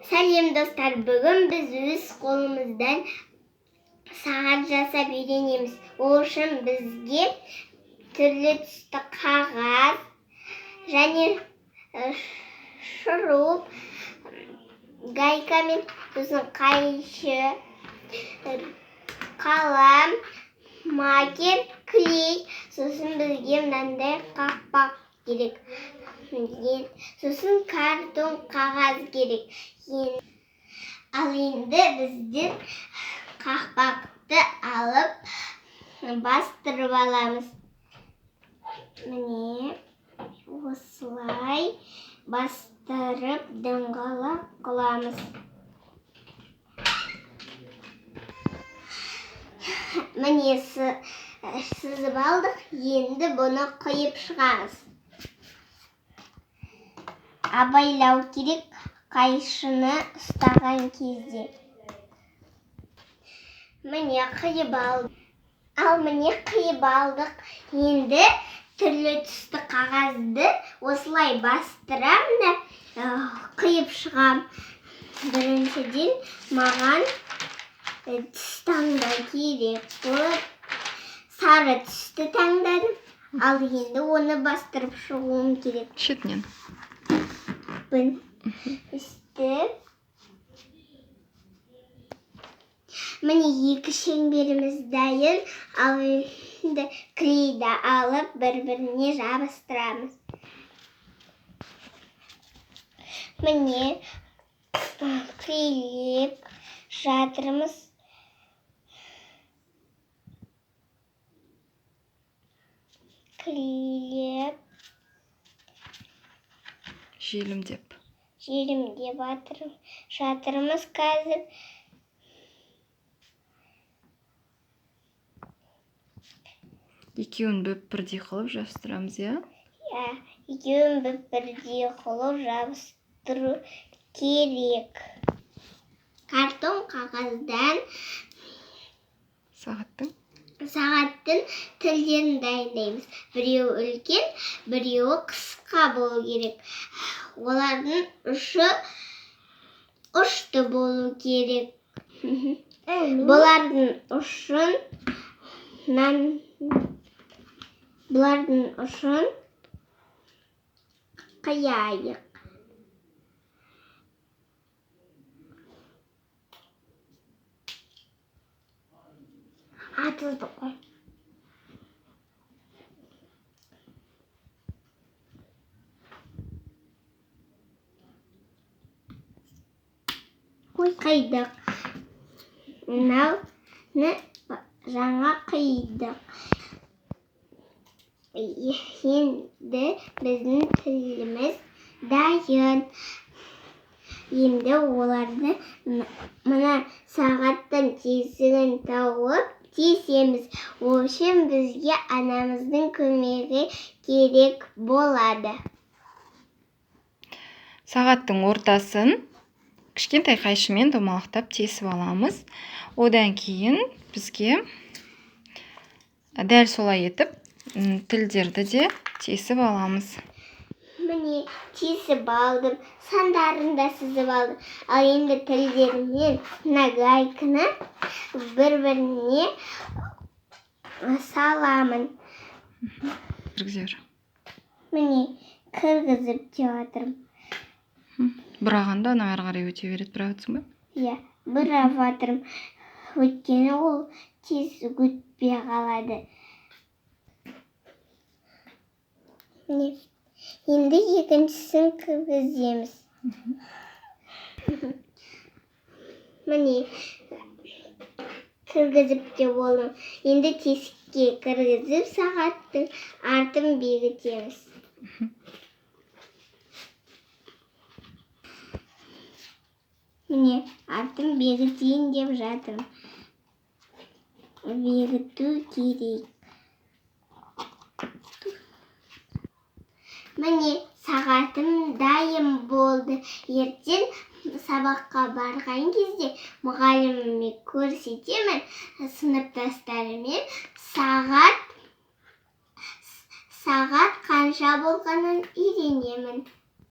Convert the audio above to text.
Сәлем, достар! Бүгін біз өз қолымыздан сағат жасап үйренеміз. Ол үшін бізге түрлі түсті қағаз және шуруп, гайкамен, сосын қайшы, қалам, маркер, клей, сосын бізге мынандай қақпақ керек. Сосын картон қағаз керек. Ал енді біздер қақпақты алып бастырып аламыз. Міне, осылай бастырып доңғалақ қыламыз. Міне, сызып алдық, енді бұны қиып шығамыз. Абайлау керек қайшыны ұстаған кезде. Міне, қиып алдық. Ал міне, қиып алдық. Енді түрлі түсті қағазды осылай бастырам да қиып шығам. Біріншіден маған түс таңдау керек болады. Сары түсті таңдадым. Ал енді оны бастырып шығуым керек. Шетінен. Үсті. Міне, екі шеңберіміз дайын. Ал енді клейді алып бір-біріне жабыстырамыз. Міне, клейлеп жатырмыз. Клейлеп. Желімдеп. Желімдеп жатырмыз қазір. Екеуін біп бірдей қылып жабыстырамыз, иә? Иә, екеуін біп бірдей қылып жабыстыру керек. Картон қағаздан сағаттың тілдерін дайындаймыз. Біреуі үлкен, біреуі қысқа болу керек. Олардың ұшы ұшты болу керек. Бұлардың ұшын қияйық. Атылды ғой. Ой, қидық. Мынауны жаңа қидық. Енді біздің тіліміз дайын. Енді оларды мына сағаттың тесігін тауып тесеміз. Ол үшін бізге анамыздың көмегі керек болады. Сағаттың ортасын кішкентай қайшымен домалақтап тесіп аламыз. Одан кейін бізге дәл солай етіп тілдерді де тесіп аламыз. Міне, тесіп алдым, сандарын да сызып алдым. Ал енді тілдерінен мына гайканы бір-біріне саламын. Кіргізер. Міне, кіргізіп те жатырмын. Бұрағанда ана ары қарай өте береді, бұрап жатсың ба? Иә, бұрап жатырмын. Өйткені ол тез өтпей қалады. Міне, енді екіншісін кіргіземіз. Міне, кіргізіп те болдым. Енді тесікке кіргізіп сағаттың артын бекітеміз. Міне, артын бекітейін деп жатырмын. Бекіту керек. Міне, сағатым дайын болды. Ертең сабаққа барған кезде мұғаліміме көрсетемін, сыныптастарымен сағат қанша болғанын үйренемін.